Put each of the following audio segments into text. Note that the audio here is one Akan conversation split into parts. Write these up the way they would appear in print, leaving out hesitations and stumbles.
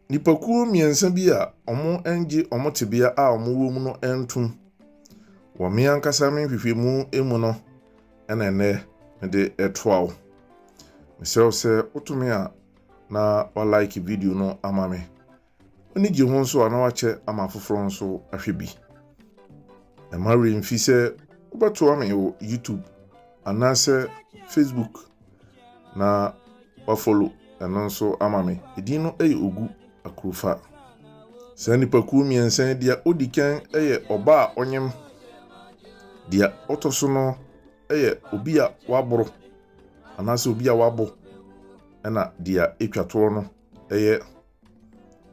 Nnipakuo mmiɛnsa bi a wɔnngye wɔn tebea a wɔwɔ mu no ntom. Wɔ me ankasa me nhwehwɛmu mu no na ɛnnɛ mede retoa wo. Mesrɛ wo sɛ woto me a na wa like video no ama me. W'ani gye ho nso a na wakyɛ ama afoforɔ nso ahwɛ bi. Mma werɛ mfi sɛ wobɛtoa me wɔ YouTube anaasɛ Facebook na wafollow ɛno nso ama me. Edin no yɛ Ogu Akurofa. Saa nnipakuo mmiɛnsa yi, deɛ ɔdi kan yɛ ɔbaa a ɔnyem, deɛ ɔtɔ so no yɛ obi a waboro anaasɛ obi a wabo, ɛna deɛ ɛtwa toɔ no yɛ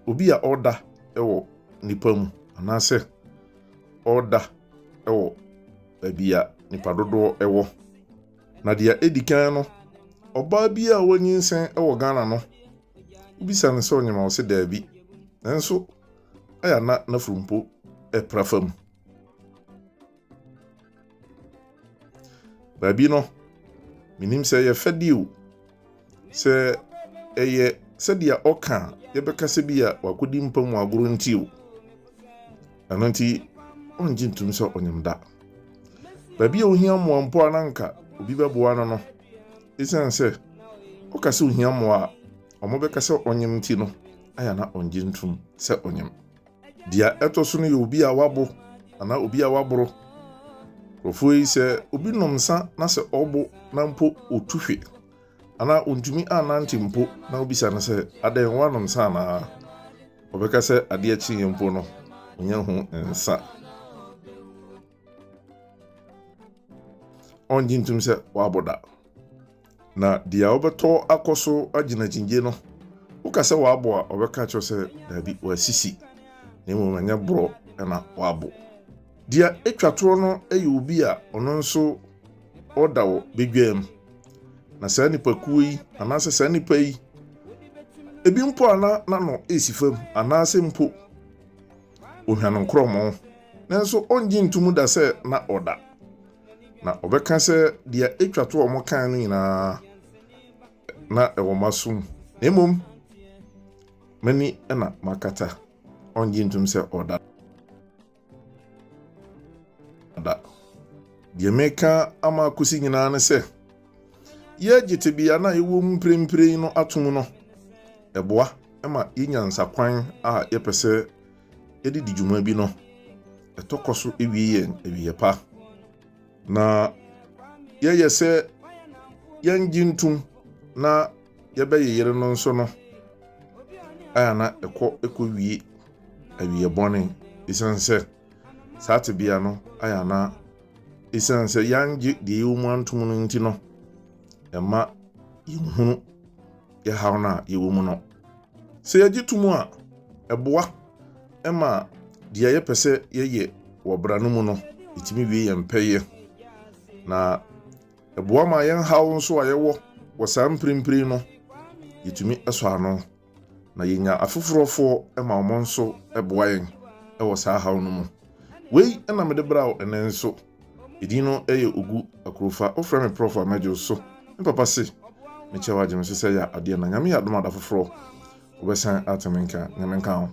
obi a ɔreda wɔ nnipa mu anaasɛ ɔreda wɔ baabi a nnipa dodoɔ wɔ. Na deɛ ɛdi kan no, ɔbaa bi a wanyinsɛn wɔ Ghana no, wobisa no sɛ ɔnyem a ɔse daabi. Nanso ɛyɛ a na n'afuru mpo repra fam. Baabi no, menim sɛ ɛyɛ fɛdeɛ o, sɛ ɛyɛ sɛdeɛ ɔka a yɛbɛka sɛ bi a wakɔdi mpa mu agorɔ nti o. Ɛno nti, ɔngye ntom sɛ ɔnyem da. Baabi a ohia mmoa mpo a na anka obi bɛboa no no, esiane sɛ ɔka sɛ ohia mmoa a wɔbɛka sɛ ɔnyem nti no, ayɛ a na ɔngye ntom sɛ ɔnyem. Deɛ ɛtɔ so no yɛ obi a wabo anaa obi a waboro. Nkurɔfoɔ yi sɛ obi nom nsa na sɛ ɔbo na mpo ɔtu hwe anaa ɔntumi annante mpo na wobisa no sɛ adɛn woanom nsa anaa? Ɔbɛka sɛ adeɛ kyeeɛ mpo no ɔnya hu nsa. Ɔngye ntom sɛ wabo da. Na deɛ wobɛtɔ akɔ so agyina akyinnye no, woka sɛ wabo a, ɔbɛka kyerɛ sɛ daabi, wasisi, na mmom ɛnyɛ borɔ na wabo. Deɛ ɛtwa toɔ no yɛ obi a ɔno nso ɔda wɔ badwam. Na saa nipakuo yi anaasɛ saa nipa yi, ebi mpo a na n'ano resi fam anaasɛ mpo ohwan nkorɔmo, nanso ɔngye ntom da sɛ na ɔda. Na ɔbɛka sɛ deɛ ɛtwa to a wɔkae no nyinaa na ɛwɔ m'asom, na mmom m'ani na makata. Ɔngye ntom sɛ ɔda da. Deɛ meka ama akɔsi nyinaa ne sɛ, yɛgye tebea no a yɛwɔ mu mprempren no atom no, ɛboa ma yɛnya nsakwan a yɛpɛ sɛ yɛde di dwuma bi no, ɛtɔ kɔ so wie yɛn awieɛ pa. Na yɛyɛ sɛ yɛngye ntom na yɛbɛyeyere no nso no, ɛyɛ na ɛkɔ ɛkɔwie awieɛ bɔne. Ɛsiane sɛ saa tebea no ayɛ na ɛsiane sɛ yɛangye deɛ yɛwɔ mu antom no nti no, ɛma yɛnhunu yɛ haw no a yɛwɔ mu no. Sɛ yɛgye to mu a, ɛboa ma deɛ yɛpɛ sɛ yɛyɛ wɔ bra no mu no, ɛtumi wie yɛn pɛyɛ. Na ɛboa ma yɛn haw nso a yɛwɔ wɔ saa mprempren no, yɛtumi sɔ ano. Na yɛnya afoforɔfoɔ ma wɔn nso boa yɛn wɔ saa haw no mu. Wei na mede bra wo ɛnnɛ nso. Edin no yɛ Ogu Akurofa. Wofrɛ me Prɔfo a mɛgye wo so. Me papa se mekyɛ wo agye me so sɛ yɛ adeɛ na Nyame yɛ adom a da foforɔ wobɛsan ate me nka. Nyame nka ho.